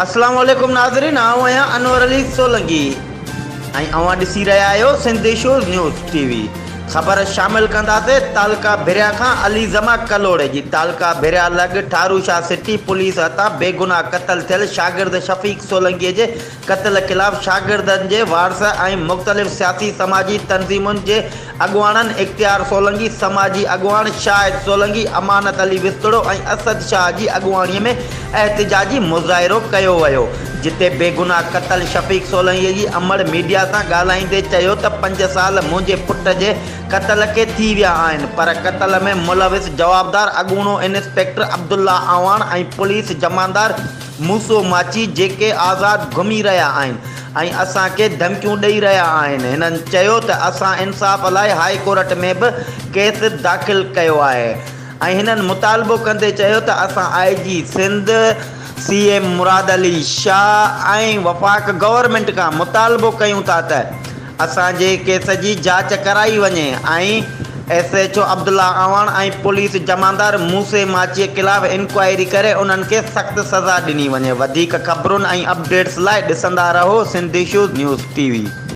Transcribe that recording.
اسلام عليڪم ناظرين آئون آهيان انور علي سولنگي ۽ اوهان ڏسي رهيا آهيو Sindh issues news T V خبر شامل ڪنداسين تعلقه ڀريا کان علي زما ڪلهوڙي جي تعلقه ڀريا لڳ ٺارو شاهه سٽي پوليس هٿان بيگناهه قتل ٿيل شاگرد شفيق سولنگي جي قتل خلاف شاگردن جي وارث ۽ مختلف سياسي سماجي تنظيمن جي اڳواڻن اختيار سولنگي، سماجي اڳواڻ شاهد سولنگي، امانت علي وسطڙو ۽ اسد شاهه جي اڳواڻي ۾ احتجاجي مظاهرو ڪيو ويو، جتي بيگناهه قتل شفيق سولنگي جي امڙ ميڊيا سان ڳالهائيندي چيو ته پنج سال منهنجي پٽ جي قتل کي ٿي ويا آهن پر قتل ۾ ملوث جوابدار اڳوڻو انسپيڪٽر عبدالله اعواڻ ۽ پوليس جماندار موسو ماڇي جيڪي آزاد گهمي رهيا آهن ۽ اسان کي ڌمڪيون ڏئي رهيا آهن. هنن چيو ته اسان انصاف لاء هائي ڪورٽ ۾ به ڪيس داخل ڪيو آهي ۽ هنن مطالبو ڪندي چيو ته اسان I G Sindh, C M Murad Ali Shah ۽ وفاق گورنمينٽ کان مطالبو ڪيون ٿا ته اسان جي ڪيس جي جاچ ڪرائي وڃي ۽ S H O Abdullah Awan ۽ police جمعدار موسي ماڇي خلاف انڪوائري ڪري انهن کي سخت سزا ڏني وڃي وڌيڪ خبرن ۽ اپڊيٽس لاء ڏسندا رهو Sindh issues news T V.